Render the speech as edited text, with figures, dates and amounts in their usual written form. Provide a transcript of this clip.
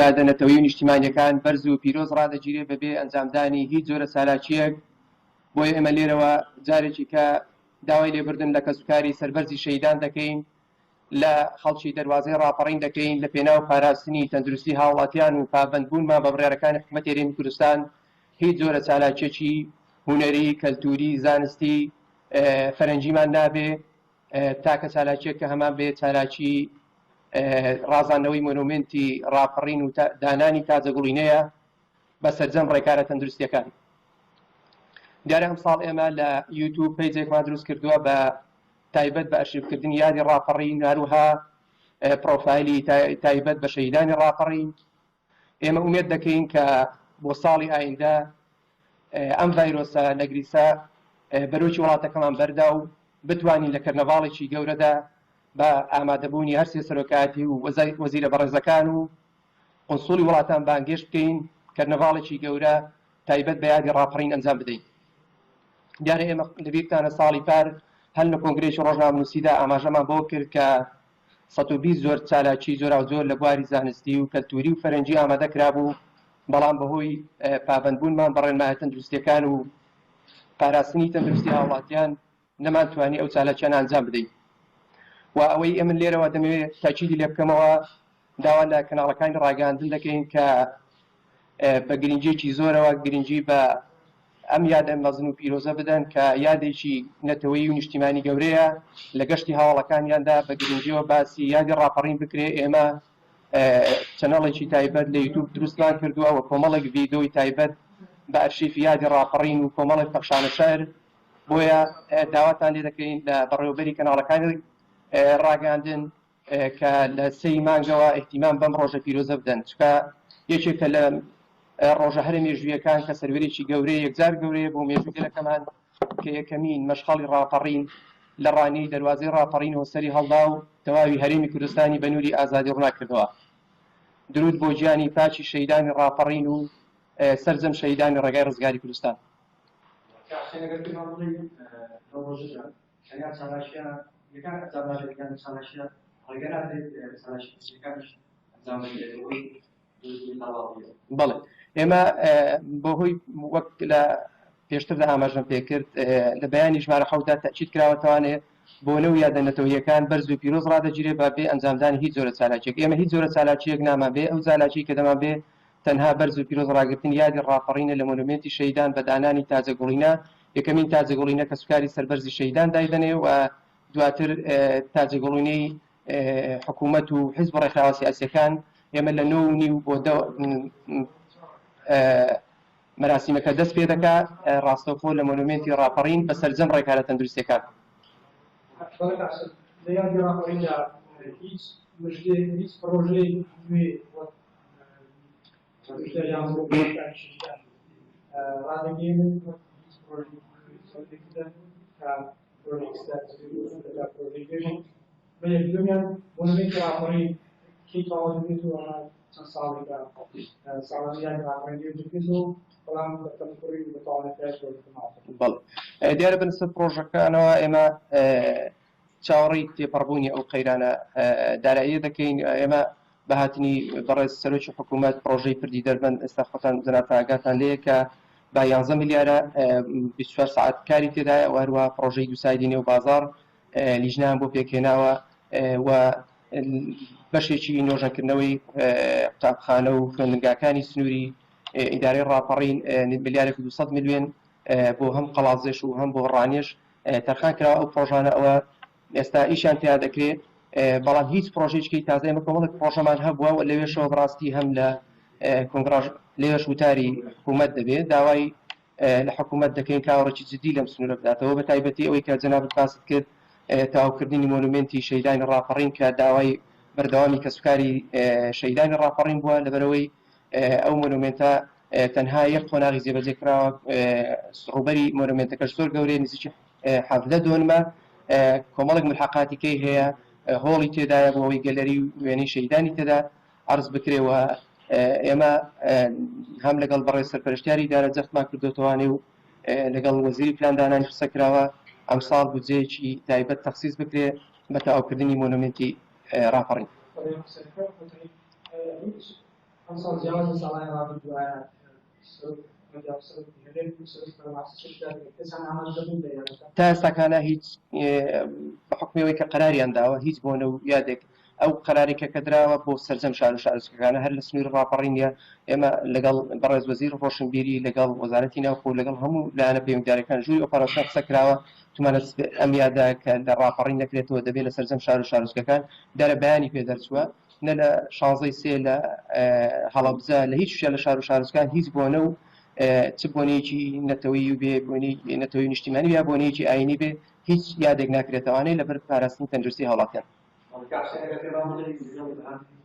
یادە نەتەوەیی و نیشتیمانیەکان بەرز و پیرۆز ڕادەگیرێ بەبێ ئەنجامدانی هیچ جۆرە چالاکیەک، بۆیە ئێمە لێرەوە جارێکی کە داوای لێبوردن لە کەسوکاری سەربەرزی شەهیدان دەکەین، لە خەڵکی دەروازەی ڕاپەڕین دەکەین لە پێناو پاراستنی تەندروستی هاوڵاتیان و پابەندبوونمان بە بڕیارەکانی حکومەتی هەرێمی کوردستان هیچ جۆرە چالاکیەکی هونەری، کەلتوری، زانستی، فەرەنگیمان نابێ، تاکە چالاکیەک کە هەمان بێ چالاکی ڕازاندنەوەی مۆنۆمێنتی ڕاپەڕین و دانانی تاجەگوڵینەیە بە سەرجەم ڕێکارە تەندروستیەکان. دیارە ئەمساڵ ئێمە لە یوتوب پەیجێکمان دروست کردووە بە تایبەت بە ئەرشیفکردنی یادی ڕاپەڕین، هەروەها پرۆفایلی تایبەت بە شەهیدانی ڕاپەڕین. ئێمە ئومێد دەکەین کە بۆ ساڵی ئایندە ئەم ڤایرۆسە نەگریسە بەرۆکی وڵاتەکەمان بەردا و بتوانین لە کەرنەڤاڵێکی گەورەدا بە ئامادەبوونی هەرسێ سەرۆکایەتی و وەزیرە بەڕێزەکان و قونسوڵی وڵاتان بانگێشت بکەین کەرنەڤاڵێکی گەورە تایبەت بە یادی ڕاپەڕین ئەنجام بدەین. دیارە ئێمە لەبیرتانە ساڵی پار هەر لە کۆنگرەیەکی ڕۆژنامەنووسیدا ئاماژەمان بەوە کرد کە 120 جۆر چالاکی جۆراوجۆر لە بواری زانستی و کەلتووری و فەرەنگی ئامادە کرابوو، بەڵام بەهۆی پابەندبوونمان بە ڕێنمایە تەندروستییەکان و پاراستنی تەندروستی هاوڵاتیان نەمانتوانی ئەو چالاکیانە ئەنجام بدەین و ئەوەی ئەمن لێرەوە دەمەوێت تاکیدی لێ بکەمەوە داوا لە کەناڵەکانی ڕاگەیاندن دەکەین کە بە گرنگیەکی زۆرەوە گرنگی بە ئەم یادە مەزن و پیرۆزە بدەن کە یادێکی نەتەوەیی و نیشتیمانی گەورەیە لە گەشتی هاوڵەکانیاندا بە گرنگیەوە باسی یادی ڕاپەڕین بکرێ. ئێمە چەنەڵێکی تایبەت لە یوتوب دروستمان کردووە و کۆمەڵێک ڤیدۆی تایبەت بە ئەرشیفی یادی ڕاپەڕین و کۆمەڵێک پەخشانە شعر، بۆیە داواتان لێ دەکەین لە بەڕێوەبەری کەناڵەکانی ڕاگەیاندن کە لە سێی مانگەوە ئیهتیمام بەم ڕۆژە پیرۆزە بدەن، چونکە یەکێکە لە ڕۆژە هەرە مێژوویەکان کە سەروەرێکی گەورەیە، یەکجار گەورەیە بۆ مێژووی گەلەکەمان کە یەکەمین مەشخەڵی ڕاپەڕین لە ڕانیەی دەروازەی ڕاپەڕینەوە سەری هەڵدا و تەواوی هەرێمی کوردستانی بە نووری ئازادی ڕووناک کردەوە. دروود بۆ گیانی پاکی شەهیدانی ڕاپەڕین و سەرجەم شەهیدانی ڕێگای ڕزگاری کوردستان. کاک حسێن ئەگەر پێمان بڵێی لەو ڕۆژەدا تەنیا چالاکییە یەکان ئەنجام نادرێت یان چالاکییە ڕێگە نادرێت چالاکییە حزبییەکانیش ئەنجام بدرێت بەهۆی دروستبوونی قەرەباڵغییەوە؟ بەڵێ ئێمە بەهۆی وەک لە پێشتردا ئاماژەم پێکرد لە بەیانی ژمارە حەوتدا تەئکید کراوەتەوانێ بۆنە و یادە نەتەوەییەکان بەرز و پیرۆز ڕادەگیرێ بە بێ ئەنجامدانی هیچ جۆرە چالاکییەک. ئێمە هیچ جۆرە چالاکییەک نامان بێ ئەو چالاکیەی کە دەمان بێ تەنها بەرز و پیرۆز ڕاگرتنی یادی ڕاپەڕینە لە مۆنۆمێنتی شەهیدان بە دانانی تاجەگوڵینە، یەکەمین تاجەگوڵینە کەسوکاری سەربەرزی شەهیدان دایدەنێ و دواتر تاجەگوڵینەی حکوومەت و حیزب و ڕێکخراوە سیاسییەکان. ئێمە لە نۆ و نیو بۆ دە مەراسیمەکە دەست پێ دەکا، ڕاستەوخۆ لە مۆنۆمێنتی ڕاپەڕین بە سەرجەم ڕێکارە تەندروستییەکان. بەڵێ کاک، لە یادی ڕاپەڕیندا هیچ مژدەیەک، هیچ پڕۆژەیەکی نوێ وەک بەڵێ دیارە بەنسبەت پڕۆژەکانەوە ئێمە چاوەڕێی تێپەڕبوونی ئەو قەیرانە داراییە دەکەین. ئێمە بە هاتنی بەڕێز سەرۆکی حکوومەت پڕۆژەی پردی دەربەند ئێستا خۆتان جەنابتان ئاگاتان لێیە کە بە یانزە ملیارە 24 سەعات کاری تێدایە و هەروەها پڕۆژەی دووسایدی نێو بازاڕ لیژنەیان بۆ پێکهێناوە و بەشێکی نۆژەنکردنەوەی قوتابخانە و خوێندنگاکانی سنووری ئیدارەی ڕاپەڕین ملیارێک و 200 ملیۆن بۆ هەم قەڵادزێش و هەم بۆ ڕانیەش تەرخان کراوە ئەو پڕۆژانە ئەوە ئێستا ئیشیان تیا دەکرێ بەڵام هیچ پڕۆژەیەکی تازە ئێمە کۆمەڵێک پڕۆژەمان هەبووە و لەوێشەوە بەڕاستی هەم لە کۆنگراژ لەوێش وتاری حکوومەت دەبێت داوای لە حکوومەت دەکەین کاوڕێکی جدی لەم سنوورە بداتەوە بە تایبەتی ئەوەی کە جەنابت باست کرد تەواوکردنی مۆنومێنتی شەهیدانی ڕاپەڕین کە داوای بەردەوامی کەسوکاری شەهیدانی ڕاپەڕین بووە لەبەرئەوەی ئەو مۆنومێنتە تەنها یەک قۆناغی جێبەجێ کراوە، ڕووبەری مۆنۆمێنتەکەش زۆر گەورەیە، نزیکی 17 دۆنمە، کۆمەڵێک ملحەقاتی کەی هەیە، هۆڵی تێدایە بۆ ئەوەی گەلەری و وێنەی شەهیدانی تێدا عەرز بکرێ و ئێمە هەم لەگەڵ بەڕێز سەرپەرشتیاری ئیدارە جەختمان کردۆتەوانێ و لەگەڵ وەزیری پلاندانانی قسە کراوە ئەمساڵ بودجەیەکی تایبەت تەخسیس بکرێ بە تەواوکردنی مۆنۆمێنتی ڕاپەڕین. ئەمساڵ جیاواز لە ساڵانی ڕابردوو ئایا سەرۆک حکومەت یا سەرۆکی هەرێم و سەرۆکی پەرلەمان چ چەکدارێک کەسان ئامادە بوون لە یادەکە؟ تا ئێستاکانە هیچ بە حوکمی ئەوەی کە قەراریان داوە هیچ بۆنە و یادێک ئەو قەرارەی کە کەدراوە بۆ سەرجەم شار و شارۆچکەکانە هەر لە سنووری ڕاپەڕین نیە ئێمە لەگەڵ بەڕێز وەزیر ڕۆشنبیری لەگەڵ وەزارەتی ناوخۆ لەگەڵ هەموو لایەنە پەیوەندیدارەکان ژووری ئۆپەراسیۆن قسە کراوە تومانە ئەم یادە کە لە ڕاپەڕین نەکرێتەوە دەبێت لە سەرجەم شار و شارۆچکەکان دارە بەیانی پێ دەرچووە نە لە شانزەی سێ لە هەڵەبجە لە هیچ شوێن لە شار و شارۆچکان هیچ بۆنە و چ بۆنەیەکی نەتەوەیی و بێ بۆنەی نەتەوەی نیشتیمانی یا بۆنەیەکی ئایینی بێ هیچ یادێک ناکرێتەوانەی لەبەر پاراستنی تەندروستی هاوڵاتیان. کاک حسێن ئەگەر پێمان بڵێی لەگەڵ هاتنی.